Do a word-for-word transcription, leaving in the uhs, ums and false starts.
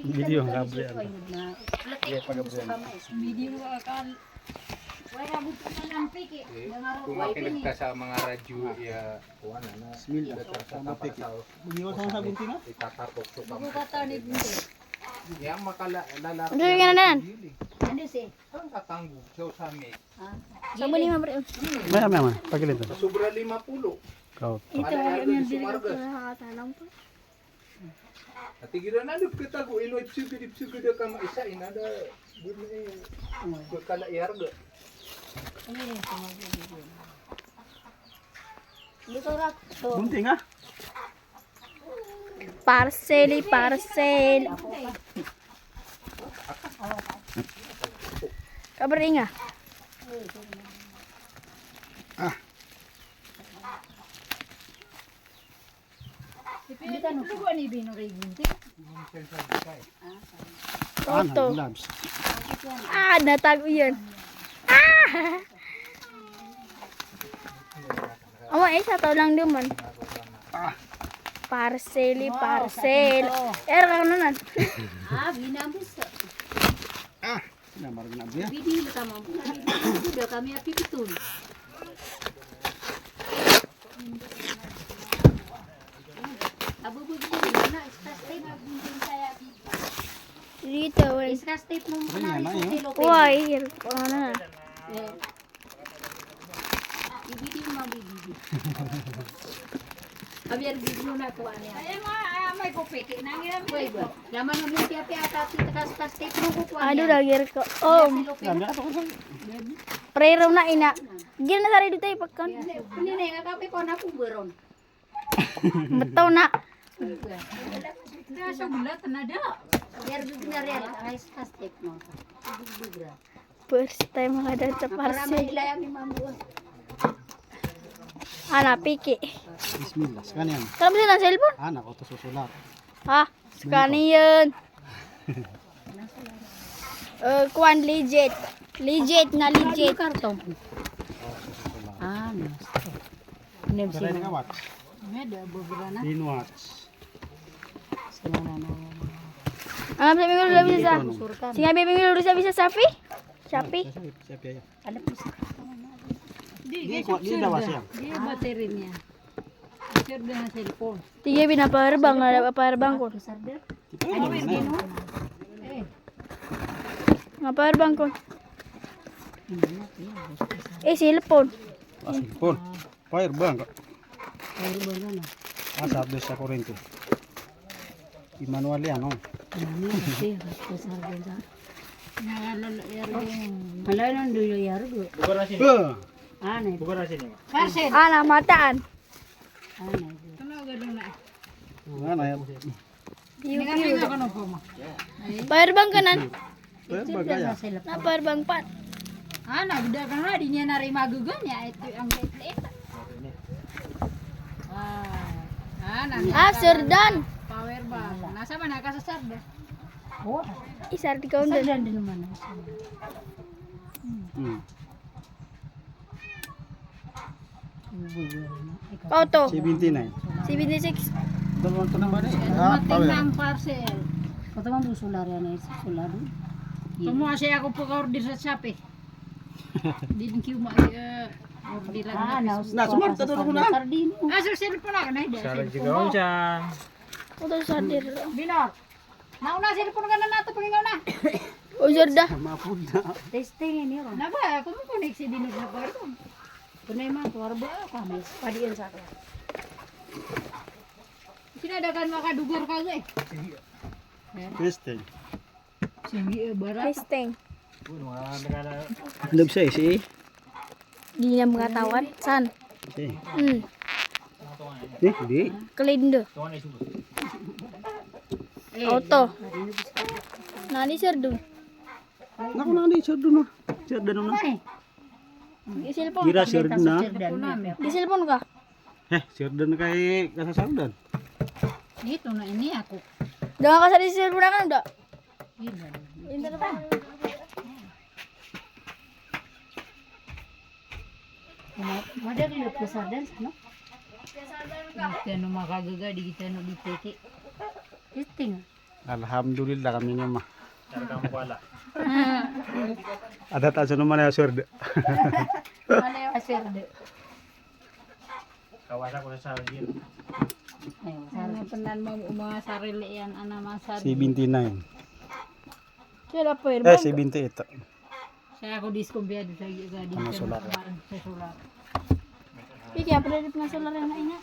Video nga bri. Video akal. Wala ko sa lampi ki. Kumakilig ka sa mga radyo, ya, kuwan na. Bismillah. Sa mga piki. Itatakok sa mga. Bugo ka tanid mo. Yang makala-, lala-, Ano yung yan, Nan? Ano si? Saan ka tanggo? Sa usami. Ah. Sa muli, ma, bro. Maya, maya, maya. Pagilid. Sobra lima puluh. Ito, yung diri ko nakakatanong po. Ati gira na lub kita go ilo ipsigid, ipsigid ka ma isa ina da. Gud na eh. Gud ka la iyarga. Bunting, ha? Parcel, parcel. Kabringa. Ah. Ano, Toto. Gloves. Ah, natago yun. Ah! Awa, isa to lang duman. Ah. Parcel, parcel. Er, ano nan? Ah, binabos. Ah. Na, marag na biya. Bidi na tama po na bidi. Sudah kami api betul. Abo bo bidi na, iskas tape. Dito, wala. Iskas tape mo muna. Why? Ano na? Eh. Ibidi mo, ibidi. Abiyar bidi mo na kuwan iyan. Ay, ma, ah, may kopete. Nangiram ko iba. Naman ang lumpia, pia, tapos takas, tas, tape mo ko kuwan iyan. Ado lagi ko. Oh. Prero na ina. Gina na sari dito ipakan. Hindi, hindi, hindi, kakapi ko na kuberon. Beto na. Kaya sa gulat na da. Biar bibinaryan, ay sa step mo. First time nga daan sa parcel. Ana, piki. Bismillah, scan iyan. Kala mo sila cellphone? Ana, ko to susulat. Ha? Scan iyan. Eh, kuwan, legit. Legit na legit. Karton. Ah, no. Hindi, hindi. Hindi, hindi. Hindi, hindi. Ano sabi mo, Lola, bisa? Sige, sabi mo, Lola, bisa, Safi? Safi? Safi, ayo. Di, di, di, dawas iyan. Di, battery niya. Charger na cellphone. Tig iyan, pinapowerbank, nga powerbank ko. Ano ba yun? Nga powerbank ko. Eh, cellphone. Ah, cellphone. Powerbank. Powerbank na. Ah, sa dos sa kurente. Di manual iyan, no? Ano kasi, sa charger sa. Wala nang dulo iyaro. Ba. Ano? Parcel. Ana, mataan. Ano? Ano, gano'n na. Ano, yan. Powerbank ka nan? Powerbank ka, ya. Na powerbank pat. Ana, bida ka nga, di niyan na rin magugan, ya. Ito ang liit-liit. Ah, ana, ah, Sardan. Powerbank. Nasa man ka sa Sardan? Oh. Isar di ka undan. Sardan din naman. Hmm. Auto. Seventy-nine. Seventy-six. Doon mo ito naman eh. Ah, dumating na ang parcel. Ito man doon, solar yan eh. Solar doon. Tumo kasi ako pag-order sa Shopee. Di din kiyo ma-, eh, order lang. Ah, na, na, sumart ka doon na. Ah, so, cellphone na ka na, hindi. Sa cellphone mo. Ito sa dir. Binor. Nauna, cellphone ka na nato, panginaw na. O, Jorda. Mapud na. Testing ini, o. Na ba, ako mo connect si Dinig na ba ito? Kunay man, tuwar ba, kami, padiyan sa akin. Sinadakan makadugar ka, eh. Testing. Sige, eh, barat. Testing. Ano ba siya, si? Di niya makatawan. Saan? Si. Hmm. Di, di. Kalindo. Auto. Nani, Sir, dun? Naku, nani, Sir, dun, ah. Sir, dun, ah. Di cellphone. Gira, Sir, dun, ah. Di cellphone ka? Eh, Sir, dun kay kasasardan. Ito na ini ako. Dun ka sa di cellphone na ka, dun. Madali lo pesadan, no? Di tano makagaga, di tano di peke. Testing. Alhamdulillah kami niyo ma. Ada ta sono mana aswerde. Mana aswerde. Kawasa ko sa sarili. Ano penan mo uma sarili yan, ana masar. Seventy nine. Sila po, eh, seventy eight. Saya ko disco biya sa, sa, ano, solar. Sa solar. Iki apa dari pengasalan na ina?